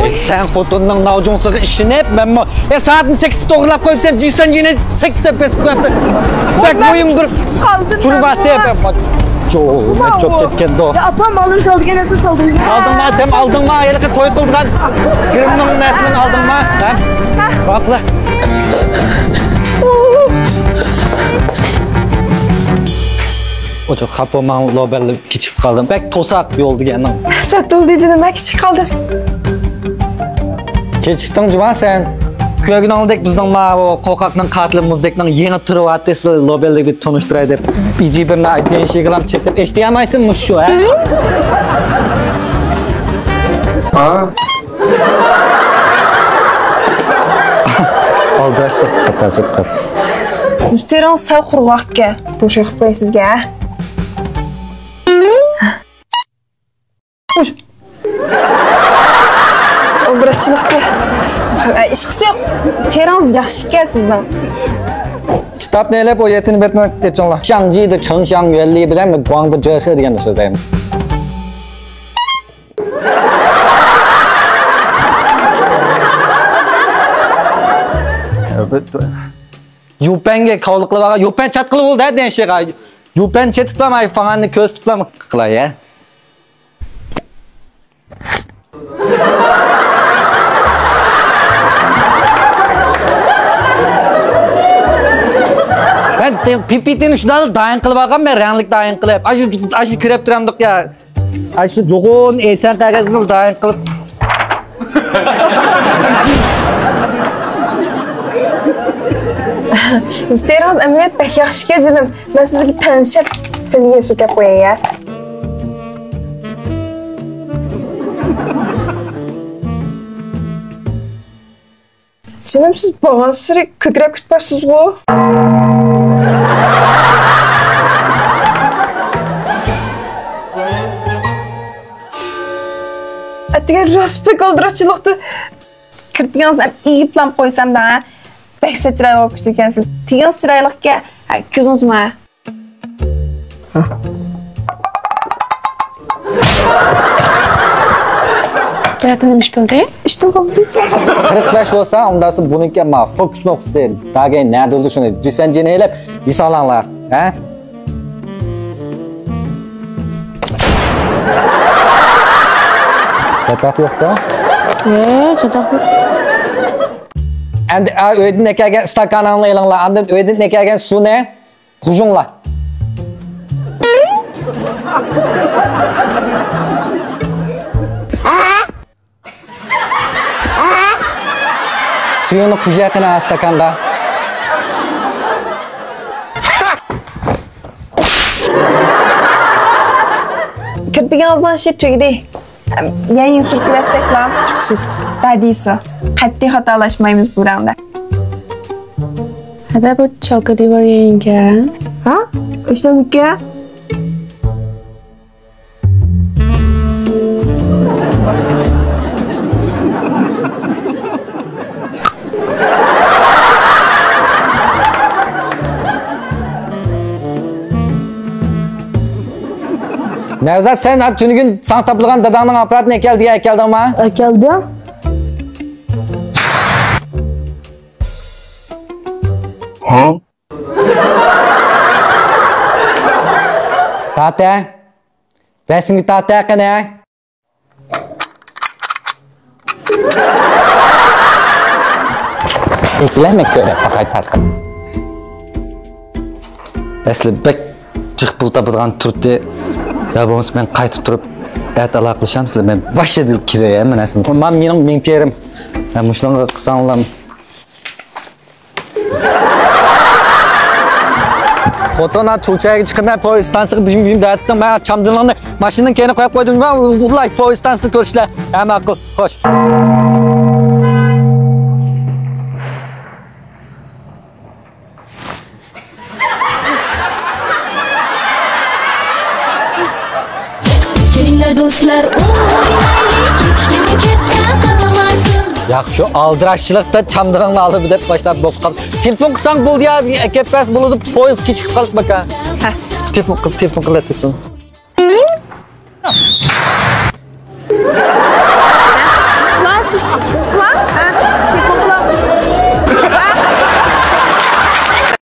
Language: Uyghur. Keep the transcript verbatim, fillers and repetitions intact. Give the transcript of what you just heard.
ئەي، سەن خوتۇننىڭ ناۋجۇڭسىغا ئىشىنىپ، مەنمۇ، ئەي، سائەتنى سەككىزدە توغرىلاپ قويدۇم، سەن جىسەن جېنى سەككىزدە بېسىپ قويامسەن. بەك مۇھىم بىر تۇرۇۋاتتى. جو، مەن چوپ كەتكەندۇ. يا، ئاپام ئالدىم، سالدىغان نەرسە سالدىم. سالدىڭما، سەن ئالدىڭما، ھېلىقى توي قىلغان گىرىمنىڭ نەرسىنى ئالدىڭما؟ ھە؟ باقلا. ئوچۇق خاپا بولماڭ، لوبەللى كېچىكىپ قالدىم. بەك توساق يول دېگەننىڭ. سەت بولدى جېنىم، مەن كېچىكىپ قالدىم. كېچىكتىڭ جۇما سەن. كۆرگىنىڭدەك بىزنىڭ ماۋۇ قورقاقنىڭ قاتىلى مۇزدەكنىڭ يېڭى تۇرۇۋاتتى، سىلى لوبەللىك بىر تونۇشتۇراي دەپ. بىجى بىرنى ئايتىنشىگىلام چېتىپ ئېشتىيالمايسەن مۇشۇ، ھە؟ ئالدىراش، خاتا، خاتا. يۈز تېرىڭىز سەل قۇرغاقكەن. بوش قىلىپ قوياي سىزگە، ھە؟ ئوبراشچىلىقتا ئىشقىسى يوق. تېرىڭىز ياخشىكەن سىزنىڭ. كىتابنى ئېلىپ، ئۇ يەتتىنچى بەتنى ئېچىڭلار. شاڭجىدا چېڭشاڭ يۈەنلى بىلەن گۇاڭدا جۆشې دېگەننى سۆزلەيمەن. يۇپەنگە كاۋلۇق قىلىپ ئالغان، يۇپەن چاتقىلى بولدى ھە دېگەن شېغا. يۇپەن چېتىپلا، ماي فاڭاننى كۆرسىتىپلا قىلاي ھە. مەن پىپىتىنى شۇنداق دايىن قىلىپ ئالغان، مەن رەڭلىك دايىن قىلىپ. ئاشۇ، ئاشۇ كۆرۈپ تۇرامدۇق يا. ئاشۇ جۇغۇن ئېسەن قەغەزنى دايىن قىلىپ. ئۈستىرىڭىز ئەمەلىيەت بەك ياخشىكەن جېنىم. مەن سىزگە تەڭشەپ فىلگە سۈكەپ قوياي يا. جېنىم، سىز بارغانسېرى كۆكرەپ كېتىپ بارسىزغۇ؟ ئەتىگەن راست بەك ئالدىراشچىلىقتا كىرپىكىڭىزنى ئېگىپلام قويسام دا، بەك سەت چىرايلىق بولۇپ كېتىدىكەنسىز. تىكىڭىز چىرايلىقكەن، ھە، كۆزىڭىزمۇ، ھە. بۇ يەردە نېمە ئىش بولدى؟ ئىشتىن قوۋدى. قىرىق بەش بولسا، ئۇنداقسا بۇنىڭكى ما فوكۇس نۇقتىسى. داگەي نەدە بولدى شۇنى؟ جىسەن جېنى ئېلىپ، ھېسابلاڭلار. ھە؟ چاتاق يوق-تا؟ ياق، چاتاق يوق. ئەمدى، ئا، ئۆيدىن ئەكەلگەن ئىستاكانىڭلارنى ئېلىڭلار. ئاندىن ئۆيدىن ئەكەلگەن سۇنى قۇژۇڭلار. سۈيۈڭنى قۇژۇيۇڭ قېنى ئاستاكاندا. كىرپىكىڭىزنىڭ ئىشى تۈگىدى. يەنە سۈركىلەتسەكلا پۈتىسىز. دادىسى. قەتئىي خاتالاشمايمىز بۇ رەڭدە. ھەدە بۇ چوكا دىۋار يەڭگە. ھا؟ ئىشلەمكە؟ نەۋزات، سەن تۈنۈگۈن ساڭا تاپىلغان داداڭنىڭ ئاپپاراتىنى ئەكەل دېگەن، ئەكەلدىڭما؟ ئەكەلدىم. ھە؟ تارتە. رەسىمگە تارتە قېنى. بىلەمەن كۆرۈپ باقاي پەرقىنى. ئەسلى بەك جىق پۇل تاپىدىغان تۇرتى. يا بولمىسا مەن قايتىپ تۇرۇپ ئەتە ئالاقىلىشامسىلەر؟ مەن ۋاششە دىل كېرەك مەن ئەسلى. مانا مېنىڭ مىڭ تېرىم. مۇشۇنىڭغا قىلساڭلار. خوتۇن، چۇچايغا چىقىمەن، پويىز ئىستانسىغا بۈجۈم بۈجۈم دەۋەتتىڭ. مەن چامدىلىڭنى ماشىنىنىڭ كەينىگە قويۇپ قويدۇم. مەن ئۇلاي پويىز ئىستانسىدا كۆرۈشلەر. ھە، ماقۇل. خوش. كېلىڭلار دوستلار، ئوينايلى، كېچىكىمۇ چەتتە قالماسۇن. ياق، شۇ ئالدىراشچىلىقتا چامدىغىڭنى ئالدىم دەپ باشلاپ بولۇپ قاپتۇ. تېلېفون قىلساڭ بولدى يا، ئەكەپ بەرسە بولىدۇ، پويىز كېچىكىپ قالسا باكا. ھە. تېلېفون قىل، تېلېفون قىل، تېلېفون.